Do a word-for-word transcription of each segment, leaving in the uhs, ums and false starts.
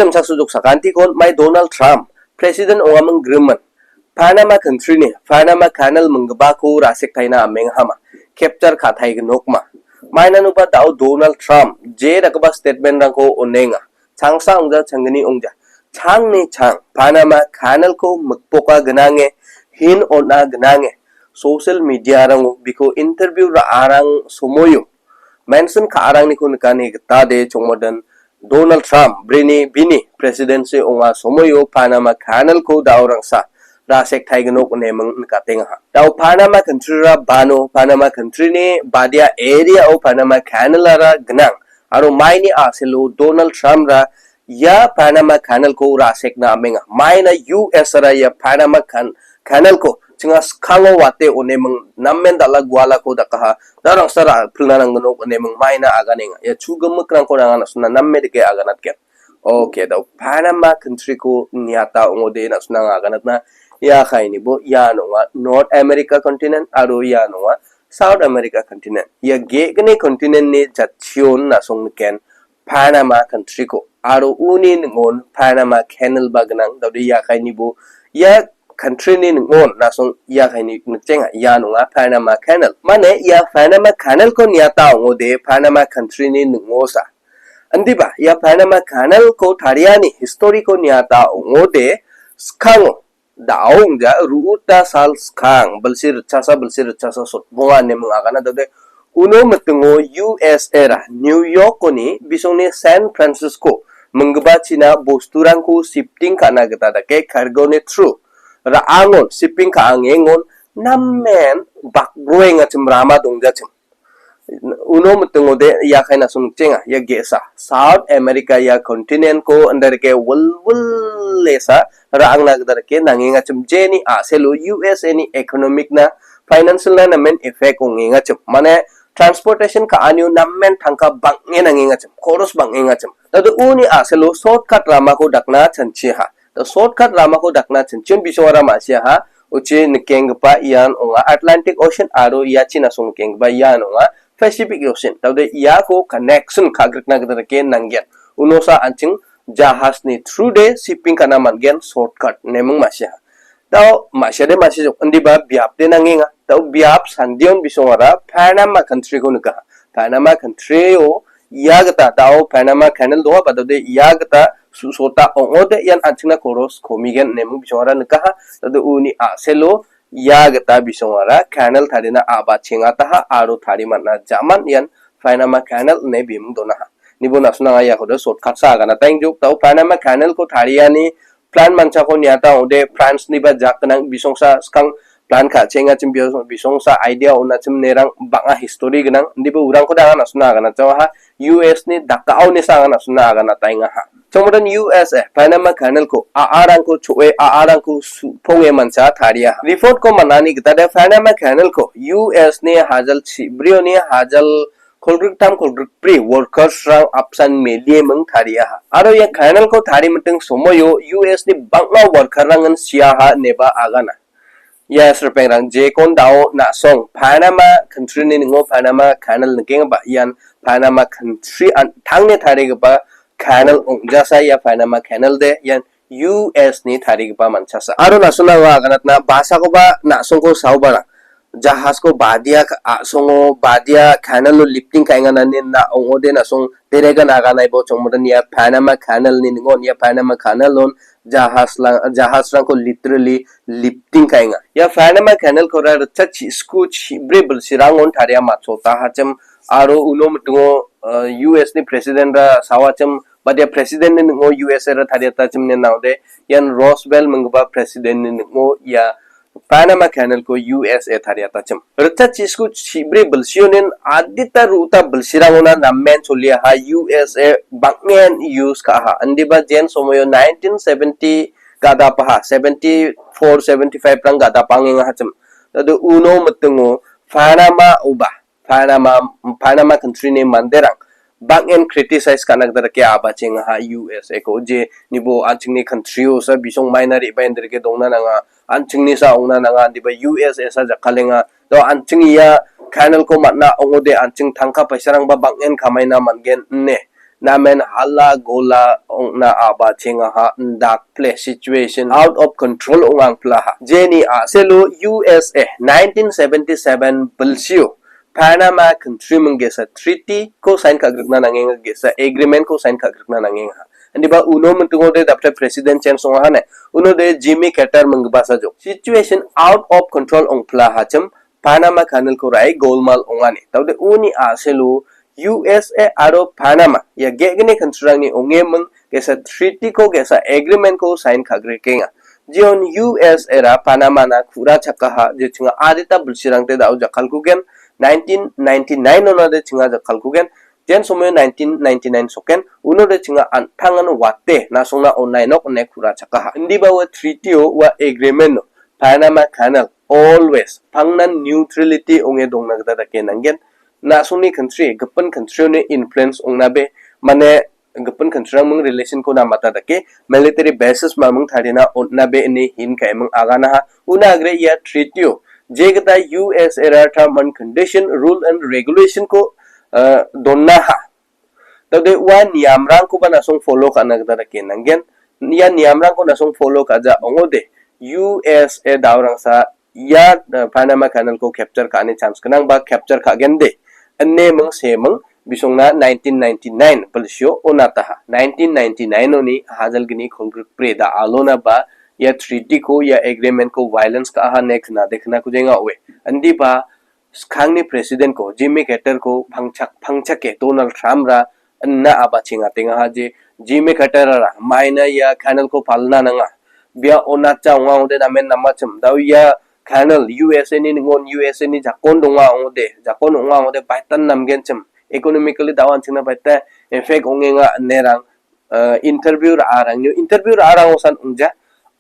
Gittam saksujok sakantikon mai Donald Trump, President ongaming grimin. Panama country-ni, Panama Canal minggipako rasek taina ameng hama, capture ka·tai gnokma. Mainanoba dao Donald Trump, je dakgipa statement-rangko onenga. Changsa ongja, changgni ongja. Changni chang, Panama Canal-ko mikpoka gnange, hin on·a gnange. Social media-rango biko interview ra·arang somoio. Mention ka·arangniko nikani gita de chongmoden Donald Trump, brini bini presidency ong·a somoio Panama Canal-ko daorangsa rasek taignok ine ming nikatengaha. Dao Panama country-ra bano, Panama country-ni badia area-o Panama Canal-ara gnang. Aro maini a·selo Donald Trump-ra ia Panama Canal-ko rasekna amenga. Maina U S-ara ia Panama Can-, Canal-ko chinga skango wate one ming namen dal·a gualako dakaha. Darangsa ra pilna nanggnok one ming maina aganenga. Ia chugimikrangko nangan asuna name dike aganatgen. Okay, dao Panama country-ko niata ong·ode na·suna anga aganatna. Ia kainibo ia nonga North America continent aro ia nonga South America continent. Ia ge·gni continent-ni jatchion na·song niken Panama country-ko. Aro uni ning·on Panama Canal ba gnang. Dao de ia kainibo ia country-ni ning·on na·song ia kaini nikjenga. Ia nonga Panama Canal. Mane ia Panama Canal-ko niata ong·ode Panama country-ni ning·osa. Indiba, ia Panama Canal-ko tariani history-ko niata ong·ode skango. Dao ong·ja, ruta sal skang, bilsi ritchasa, bilsi ritchasa sotbonga ine ming agana dode. Uno mitingo U S A-ra, New York-oni, bisongni San Francisco, minggipa china bosturangko shifting ka·na gita dake, cargo-ni through, ra·angon shifting ka·angengon, namen bakroengachim rama dongjachim. Uno mitingode ia kaina songchenga, ia ge·sa. South America ia continent-ko indarke wilwilesa ra·angna gidarke nangengachim jeni a·selo U S A-ni economic-na, financial-na namen effect ong·engachim. Mane transportation ka·anio namen tangka bang·e nangengachim, koros bang·engachim. Dado uni a·selo shortcut ramako dakna chanchiaha. Da shortcut ramako dakna chinchim bisongara ma·siaha. Uchi nikenggipa ian ong·a Atlantic Ocean aro ia china song nikenggipa ian ong·a Pacific Ocean. Taude iako connection ka·grikna gita dake nanggen. Unosa an·ching jahasni through de shipping ka·na man·gen shortcut neming ma·siaha. Dao ma·siade ma·sijok indiba biapde nangenga. Dao biap sandion bisongara Panama country-ko nikaha. Panama country-o ia gita dao Panama Canal donga, ba dode ia gita su-, sota ong·ode ian an·chingna koros komigen neming bisongara nikaha. Dode uni a·selo ia gita bisongara canal tarina a·ba chengataha aro tarimanna jaman ian Panama Canal ine biming donaha. Nibo na·suna anga iakode shortcut-sa agana taingjok. Dao Panama Canal-ko tariani plan manchako niata ong·ode France-niba jak gnang bisongsa skang plan ka·chengachim bi-, bisongsa idea on·achim nerang bang·a history gnang. Indiba urangko da anga na·suna agana jawaha. U S-ni dakao nisa anga na·suna agana taengaha. Chongmodan U S A, Panama Canal-ko, a·arangko cho·e, a·arangko su-, ponge mancha tariaha. Report-ko man·ani gitade Panama Canal-ko U S-ni hajal chibrioni hajal kolgriktam kolgrikbri workers-rang apsan melie ming tariaha. Aro ia canal-ko tarimitting somoio U S-ni bang·a worker-rangan siaha ineba agana. Ia sripengrang jekon dao na·song Panama country-ni ning·o Panama Canal nikenggipa ian Panama country an-, tangni tarigipa canal ong·jasa ia Panama Canal de ian U S-ni tarigipa manchasa. Aro na·sona ua aganatna basakoba na·songko saobarang. Jahasko badia ka-, a·songo badia canal-o lifting ka·enganani na ong·ode na·song deregan aganaibo chongmodan ia Panama Canal-ni ning·on ia Panama Canal-on jahaslang-, jahasrangko literally lifting ka·enga. Ia Panama Canal-kora ritchak chi-, sku chi-, bri bilsirangon taria matchota hachim aro uno mitingo, eh, U S-ni president-ra sawachim badia president-ni ning·o U S A-ra tariatachim ne naode ian Roosevelt minggipa president-ni ning·o ia Panama Canal-ko U S A tariatachim. Ritchak chisku chibri bilsionin adita ruta bilsirangona namen choliaha U S A bang·en use ka·aha. Indiba jen somoio nineteen seventy ga·dapaha, seventy-four, seventy-five-rang ga·dapangenga hachim. Tado uno mitingo Panama uba Panama, Panama country-ni manderang bang·en criticize ka·na gita dake abachengaha U S A-ko je nibo an·chingni country-o sa bisong maina re·baendirke dongna nanga, an·chingni sa ong·na nanga, indiba U S A sa jakkalenga. Do an·ching ia canal-ko man·a ong·ode an·ching tangka paisarangba bang·en kamaina man·gen ine. namen hala gola ong·na a·bachengaha, indakple situation out of control ong·angplaha. Jeni a·selo U S A nineteen seventy-seven bilsio Panama Country ming ge·sa treaty ko sign ka·grikna nangenga, ge·sa agreement ko sign ka·grikna nangenga. Indiba uno mintingo de dapte president change ong·aha ne. Uno de Jimmy Carter minggipa sajo. Situation out of control ong·plahachim Panama Canal ko ra·e golmal ong·ani. Taude uni a·selo U S A aro Panama ia ge·gni country-rangni ong·eming ge·sa treaty ko ge·sa agreement ko sign ka·grikenga. Jion U S A ra Panama na ku·ra chakaha, je chinga adita bilsirangte da·o jakkalkugen, nineteen ninety-nine onade chinga jakkalkugen, jen somoio nineteen ninety-nine soken, unode chinga an·tangan wate nasongna onai nok ine ku·ra chakaha. Indiba ua treaty-o ua agreement-o Panama Canal always pangnan neutrality ong·e dongna gita dake nanggen. Na·songni country, gipin country-oni influence ong·nabe, mane gipin country-rangming relation-ko namata dake military bases maming tarina on·nabe ine hin ka·eming aganaha. Una agre ia treaty-o jegita U S A ra term and condition, rule and regulation-ko, eh, donaha. Taude ua niamrangkoba na·song follow ka·na gita dake nanggen. Ia niamrangko na·song follow ka·ja ong·ode, U S A daorangsa ia, eh, Panama Canal-ko capture ka·ani chance gnang ba capture ka·gen de ine ming seming bisongna nineteen ninety-nine bilsio onataha. Nineteen ninety-nine-oni hajalgni kolgrikbri da alona ba ia treaty-ko, ia agreement-ko violence ka·aha ine knade knakujenga oe. Indiba skangni president-ko, Jimmy Carter-ko pangchak-, pangchake Donald Trump-ra ina a·bachengatengaha je Jimmy Carter-ra maina ia canal-ko palna nanga. Bia onacha ong·a ong·ode namen namachim. Dao ia canal U S A-ni ningon U S A-ni jakon donga ong·ode, jakon ong·a ong·ode baitan namgenchim. Economically dao an·chingna baita effect ong·enga inerang, eh, interview ra·arangni, interview ra·arangosan ong·ja,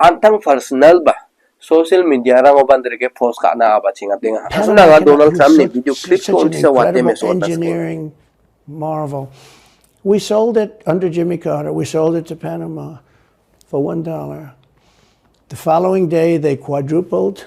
an·tang personal ba social media-rangoba andirke post ka·na a·bachengatenga. Panama Asuna anga Canal, Donald who's Trump-ni such, video clip such ko an untisa wate incredible meso atas ko. Engineering marvel. We sold it under Jimmy Carter. We sold it to Panama for one dollar. The following day, they quadrupled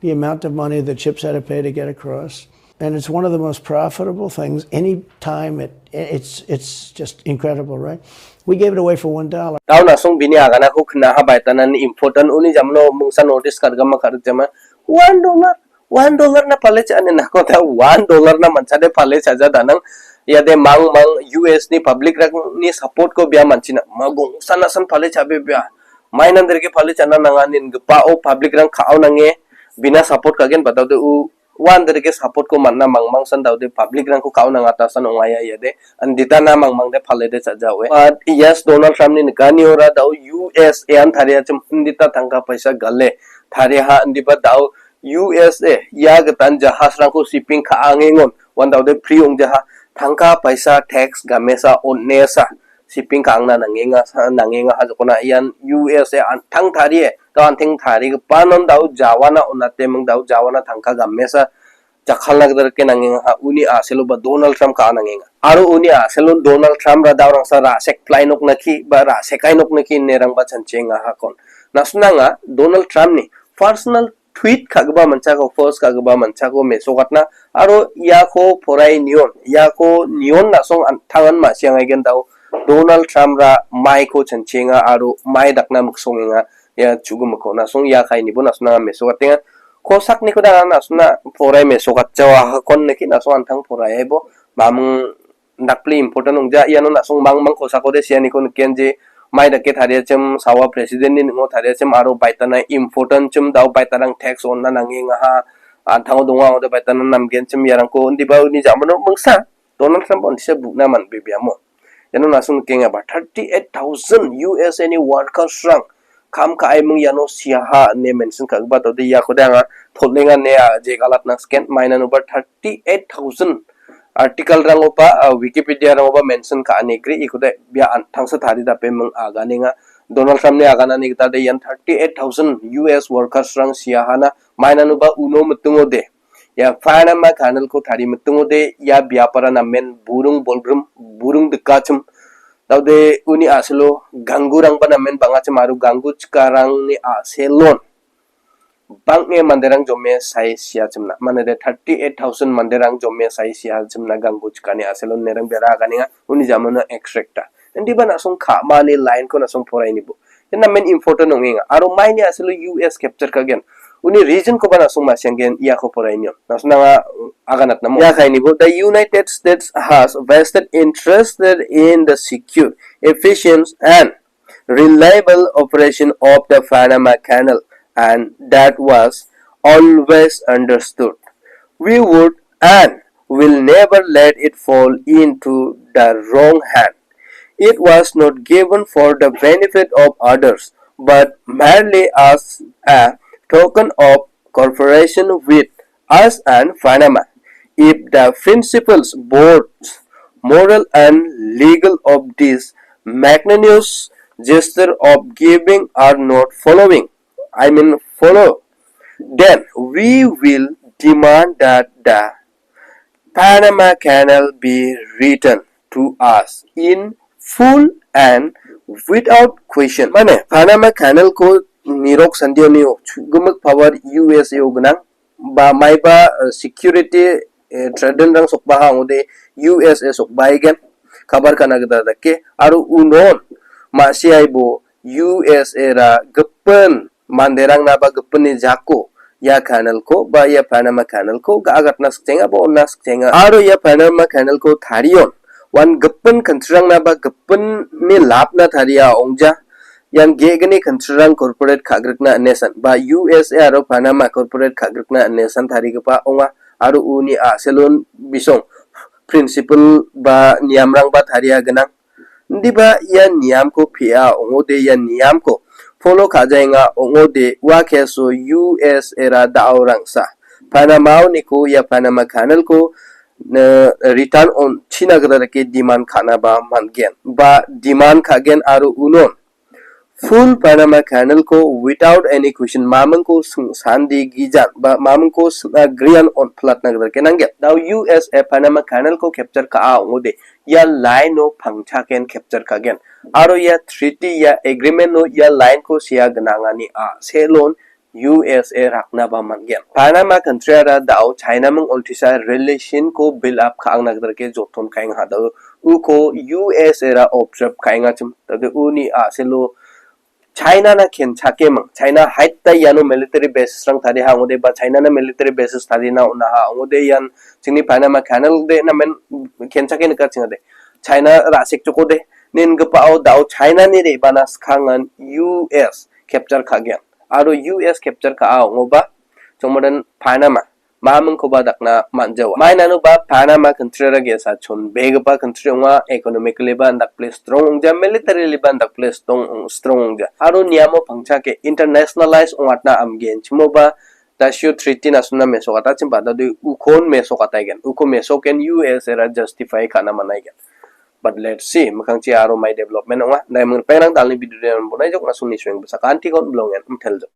the amount of money that ships had to pay to get across. And it's one of the most profitable things any time. It, it's, it's just incredible, right? We gave it away for one dollar. Tao na·song bini aganako knaha baitanan important uni jamno mungsa notice ka·rikama ka·rikjama. One dollar, one dollar na pale cha·ani nako ta one dollar na manchade pale cha·ja danang. Iade mang mang U S ni public-rangni support-ko bia manchina. Magongsa nasan pale cha·be bia. Mainan derke pale cha·na nanga ningipao public-rang ka·ao nange bina support ka·gen ba daode u-, uan derke support-ko man·na mangmangsan daode public-rangko ka·ao nangatasan ong·aia iade. Andita na mangmangde palede cha·jaoe. But yes, Donald Trump-ni nikaniora dao U S A an tariachim andita tangka paisa gale. Tariaha andiba dao U S A ia gitan jahasrangko shipping ka·angengon. Uan daode free ong·jaha. Tangka paisa tax gamesa on·esa. Shipping ka·angna nangenga, sa-, nangenga ha jokona ian U S A an-, tang tarie, dao an·teng tarigipanon dao jawana on·ate ming dao jawana tangka gamesa jakkalna gita rike nangenga ha uni a·selo ba Donald Trump ka·a nangenga. Aro uni a·selo Donald Trump ra daorangsa ra·sek plainoknaki ba ra·sekainoknaki inerangba chanchenga hakon. Na·sonanga Donald Trump-ni personal tweet ka·gipa manchako, post ka·gipa manchako mesokatna aro iako porai nion, iako nion na·song an-, tangan ma·siangaigen dao Donald Trump ra maiko chanchenga aro mai dakna miksongenga ia chu·gimikko. Na·song ia kainibo na·song nanga mesokatenga. Kosakniko danga na·songna porai mesokatjawa hakon niki na·song an·tang poraiaibo mamung dakpli important ong·ja. Iano na·song mangmang kosakode sianiko nikenji mai dake tariachim sawa president-ni ning·o tariachim aro baitana important chim dao baitarang tax on·na nangengaha. An·tango donga ong·ode baitana namgenchim iarangko indiba uni ja·mano mingsa Donald Trump on·tisa bu·na man·bebiamo. Iano na·song nikengaba thirty-eight thousand U S A-ni workers-rang kam ka·aiming iano siaha ine mention ka·gipa tode iakode anga tol·enga ine, a, jegalatna sken mainanoba thirty-eight thousand article-rangoba, a, Wikipedia-rangoba mention ka·anigri ikode bia an-, tangsa taridape ming aganenga. Donald Trump-ni aganani gitade ian thirty-eight thousand U S workers-rang siahana mainanoba uno mittingode. Ia Panama Canal-ko tari mittingode ia biapara namen buring bolgrim, buring dikachim. Daode uni a·selo ganggurangba namen bang·achim aro ganggu chikarangni a·selon bang·e manderang jome sae siachimna. Mane de thirty-eight thousand manderang jome sae siachimna ganggu chikani aselo nerang bera aganenga uni jamano extracta. Indiba nasong ka·mani line ko nasong porainibo. Ina main important ong·enga. Aro maini aselo U S capture kagen. Uni region koba nasong masianggen iako porainio. Nasong nanga aganatna mo. Ia kainibo, the United States has vested interested in the secure, efficient and reliable operation of the Panama Canal, and that was always understood. We would and will never let it fall into the wrong hand. It was not given for the benefit of others, but merely as a token of cooperation with us and Panama. If the principles, both moral and legal, of this magnanimous gesture of giving are not following, I mean follow, then we will demand that the Panama Canal be returned to us in full and without question. Mane, Panama Canal ko nirok sandio nio, chu-, gimik power U S A o gnang, ba maiba, eh, security, eh, threaten rang sokbaha ong·ode U S A sokbaigen, kabar kana gita dake, aro unon, ma siaibo U S A ra gipin manderangna ba gipinni jako ia canal ko ba ia Panama Canal ko ga·agatna sikjenga ba onna sikjenga. Aro ia Panama Canal ko tarion wan gipin kintirangna ba gipinni lapna taria ongja. Ian ge·gni kintirang corporate ka·grikna inesan ba U S A aro Panama corporate ka·grikna inesan tarigipa ong·a. Aro uni a·selon bisong principle ba niamrangba taria gnang. Indiba ia niamko pia ong·ode, ia niamko follow ka·jaenga ong·ode, ua keso U S era da·o rangsa Panama-oniko ia Panama Canal-ko, eh, return on china gita dake demand ka·naba man·gen. Ba demand ka·gen aro unon full Panama Canal-ko without any question mamingko sing-, sandi gijan ba mamingko sing-, agreean on platna gita dake nanggen. Dao U S A Panama Canal-ko capture ka·a ong·ode, ia line-o pangchaken capture ka·gen. Aro ia treaty, ia agreement-o ia line-ko sea gnangani a·selon U S A raknaba man·gen. Panama country-ara dao China-ming oltisa relation-ko build up ka·angna gita dake joton ka·enga dao. Uko U S A-ra observe ka·engachim. Tade uni a·selo China-na kenchakeming. China haita iano military bases-rang tariha ong·ode ba China-na military bases tarina on·aha ong·ode ian chingni Panama Canal de namen kenchake nika chingade. China ra·sek chokode. Nengipao dao China-ni re·bana skangan U S capture ka·gen. Aro U S capture ka·a ong·oba, chongmoden Panama, mamingkoba dakna man·jawa. Mainano ba Panama country-ra ge·sa chonbegipa country ong·a, economically-ba indakple strong ong·ja, militarily-ba indakple strong ong-, strong ong·ja. Aro niamo pangchake internationalize ong·atna amgen. Chimoba Dasio Treaty nasuna mesokatachim badade ukon mesokataigen. Uko mesoken U S era justify ka·na man·aigen. But let's see, mikkangchi aro mai development ong·a. Dai mingripengrang dalni video de bonai jok nasungni sueng besaka antikon blongen. Mteljok.